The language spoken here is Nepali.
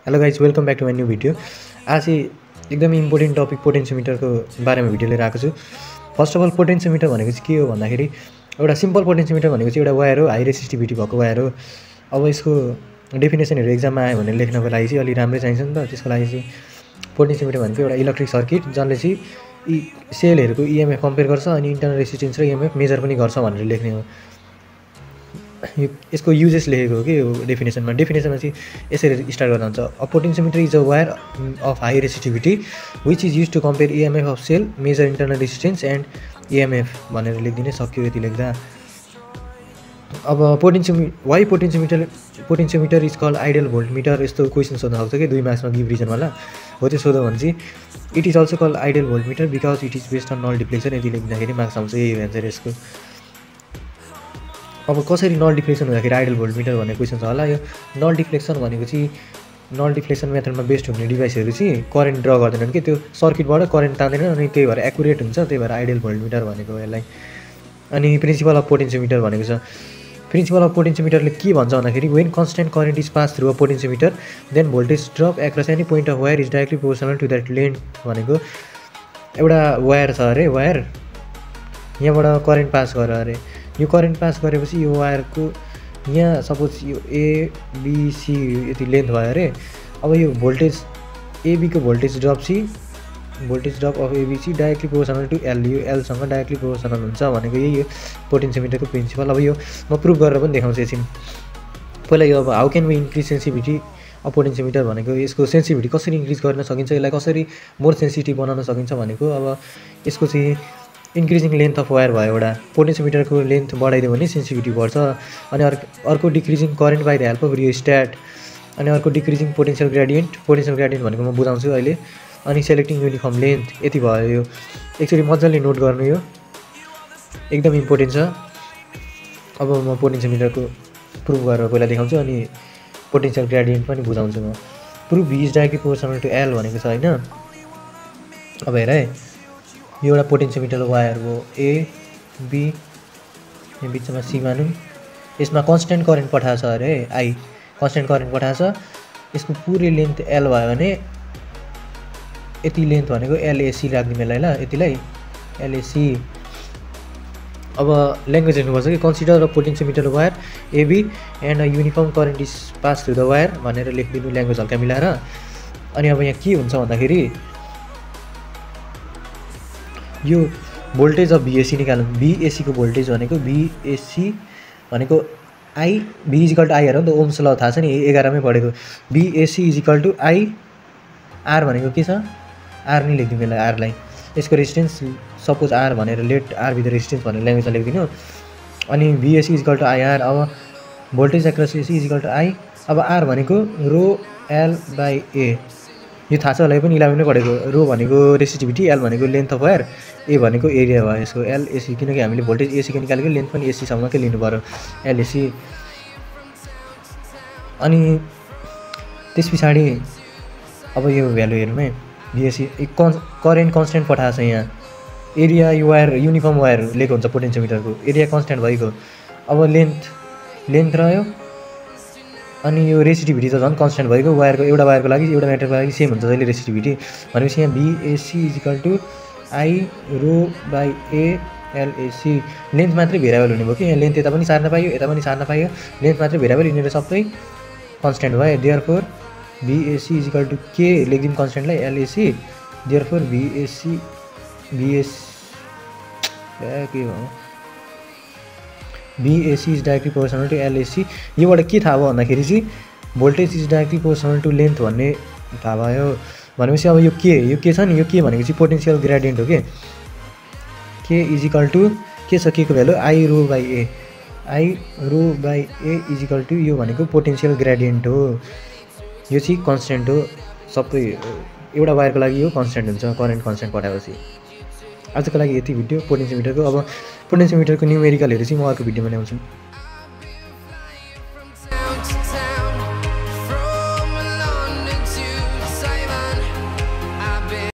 Hello guys welcome back to my new video. आज चाहिँ एकदमै इम्पोर्टेन्ट टपिक पोटेन्सियोमिटरको बारेमा भिडियो लिएर आएको छु। फर्स्ट अफ अल पोटेन्सियोमिटर भनेको चाहिँ के हो भन्दाखेरि एउटा सिम्पल पोटेन्सियोमिटर भनेको चाहिँ एउटा वायर हो, हाई रेसिस्टिभिटी भएको वायर हो। अब यसको डेफिनेसनहरू एक्जाममा आयो भने लेख्नको लागि चाहिँ अलि राम्रै चाहिन्छ नि त। त्यसको लागि चाहिँ पोटेन्सियोमिटर भनेको एउटा इलेक्ट्रिक सर्किट जसले चाहिँ यी सेलहरूको इएमएफ कम्पेयर गर्छ अनि इन्टरनल रेसिस्टेन्स र इएमएफ मेजर पनि गर्छ भनेर लेख्ने हो। यसको युजेस लेखेको हो कि यो डेफिनेसनमा चाहिँ यसरी स्टार्ट गर्दा हुन्छ। A potentiometer is a wire of high resistivity which is use to compare EMF of cell, measure internal resistance and EMF भनेर लेखिदिने सक्यो यति लेख्दा। अब why potentiometer is called ideal voltmeter, यस्तो क्वेसन सोध्न सक्छ कि 2 मार्क्समा गिभ रिजनवाला हो। त्यो सोध्यो भने चाहिँ it is also called ideal voltmeter because it is based on null deflection, यति लेख्दाखेरि मार्क्स आउँछ। यही हो एन्सर यसको। अब कसरी नल डिफ्लेक्सन हुँदाखेरि आइडियल भोल्टमिटर भन्ने क्वेसन छ होला। यो नल डिफ्लेक्सन भनेको चाहिँ नल डिफ्लेक्सन मेथडमा बेस्ड हुने डिभाइसहरू चाहिँ करेन्ट ड्र गर्दैनन् कि त्यो सर्किटबाट करेन्ट तान्दैनन् अनि त्यही भएर एकुरेट हुन्छ, त्यही भएर आइडियल भोल्टमिटर भनेको यसलाई। अनि प्रिन्सिपल अफ पोटेन्सियोमिटर भनेको छ। प्रिन्सिपल अफ पोटेन्सियोमिटरले के भन्छ भन्दाखेरि when constant current is pass through a potentiometer then voltage drop across any point of wire is directly proportional to that length भनेको एउटा वायर छ अरे, वायर यहाँबाट करेन्ट पास गर अरे। यो करेन्ट पास गरेपछि यो वायरको यहाँ सपोज यो एबिसी यति लेन्थ भयो अरे। अब यो भोल्टेज एबीको voltage drop of ABC directly proportional to L, यो एलसँग डाइरेक्टली प्रोपोर्सनल हुन्छ भनेको यही हो पोटेन्सियोमिटरको प्रिन्सिपल। अब यो म प्रुभ गरेर पनि देखाउँछु एकछिन। पहिला यो अब how can we increase sensitivity of potentiometer भनेको यसको सेन्सिटिभिटी कसरी इन्क्रिज गर्न सकिन्छ, यसलाई कसरी मोर सेन्सिटिभ बनाउन सकिन्छ भनेको। अब यसको चाहिँ इन्क्रिजिङ लेन्थ अफ वायर भयो, एउटा पोटेन्सियोमिटरको लेन्थ बढाइदियो भने सेन्सिटिभिटी बढ्छ। अनि अर्को decreasing current by the help of rheostat, अनि अर्को डिक्रिजिङ पोटेन्सियल ग्रेडियन्ट भनेको म बुझाउँछु अहिले। अनि सेलेक्टिङ युनिफर्म लेन्थ, यति भयो। यो एकचोटि मजाले नोट गर्नु, यो एकदम इम्पोर्टेन्ट छ। अब म पोटेन्सियोमिटरको प्रुभ गरेर पहिला देखाउँछु अनि पोटेन्सियल ग्रेडियन्ट पनि बुझाउँछु म। Prove V is directly proportional to L भनेको छ होइन। अब हेर है, यो एउटा पोटेन्सियोमिटर वायर हो, ए बी यहाँ बिचमा सी मानौँ। यसमा कन्स्टेन्ट करेन्ट पठाएको छ अरे, आई कन्स्टेन्ट करेन्ट पठाएको छ। यसको पुरै लेन्थ एल भयो भने यति लेन्थ भनेको एलएसी राख्दिउँ यसलाई, ल यतिलाई एलएसी। अब ल्याङ्ग्वेज हेर्नुपर्छ कि consider a potentiometer wire AB and a uniform current is pass through the wire भनेर लेखिदिनु, ल्याङ्ग्वेज हल्का मिलाएर। अनि अब यहाँ के हुन्छ भन्दाखेरि यो भोल्टेज अफ भिएसी निकाल्नु। भिएसीको भोल्टेज भनेको भिएसी भनेको I, V is equal to I हेर नि त, ओम्स ल थाहा छ नि, 11मै पढेको। VAC equal to I, R भनेको के छ, आर नै लेखिदिउँ यसलाई, आरलाई। यसको रेजिस्टेन्स सपोज आर भनेर लेट आर विथ रेजिस्टेन्स भनेर ल्याङ्ग्वेजमा लेखिदिनु। अनि भिएसी इजिकल टु आइआर। अब voltage across AC is equal to I. अब आर भनेको रो एल बाई ए, यो थाहा छ होला, पनि 11मै पढेको। रो भनेको रेसिस्टिभिटी, एल भनेको लेन्थ अफ वायर, ए भनेको एरिया भयो यसको एलएसी, किनकि हामीले भोल्टेज एसीको निकालेको लेन्थ पनि एसीसम्मकै लिनु पऱ्यो एलएसी। अनि त्यस पछाडि अब यो भ्यालु हेरौँ है, भिएसी करेन्ट कन्सटेन्ट पठाएको छ यहाँ। एरिया यो वायर युनिफर्म वायर लिएको हुन्छ पोटेन्सियोमिटरको, एरिया कन्सटेन्ट भएको। अब लेन्थ रह्यो अनि यो रेसिस्टिभिटी त झन् कन्सटेन्ट भएको, वायरको एउटा वायरको लागि एउटा म्याटरको लागि सेम हुन्छ जहिले रेसिस्टिभिटी। भनेपछि यहाँ VAC equal to I rho by A LAC. Length मात्रै भेरिएबल हुने भयो कि यहाँ, लेन्थ यता पनि सार्न पाइयो यता पनि सार्न पाइयो, लेन्थ मात्रै भेरिएबल, यिनीहरू सबै कन्सटेन्ट भयो। देयरफोर भिएसी इजिकल टु के लेखिदिउँ कन्सटेन्टलाई एलएसी। देयरफोर भिएसी के भयो, VAC is directly proportional to LAC. योबाट के थाहा भयो भन्दाखेरि चाहिँ voltage is directly proportional to length भन्ने थाहा भयो। भनेपछि अब यो के छ नि, यो के भनेको चाहिँ पोटेन्सियल ग्रेडियन्ट हो के इजिकल टु के छ, के को value I rho by A, I rho by A is equal to यो भनेको पोटेन्सियल ग्रेडियन्ट हो। यो चाहिँ कन्सटेन्ट हो, सबै एउटा वायरको लागि यो कन्सटेन्ट हुन्छ करेन्ट कन्सटेन्ट पठाएपछि। आजको लागि यति भिडियो पोटेन्सियोमिटरको। अब पोटेन्सियोमिटरको न्युमेरिकलहरू चाहिँ म अर्को भिडियोमा ल्याउँछु।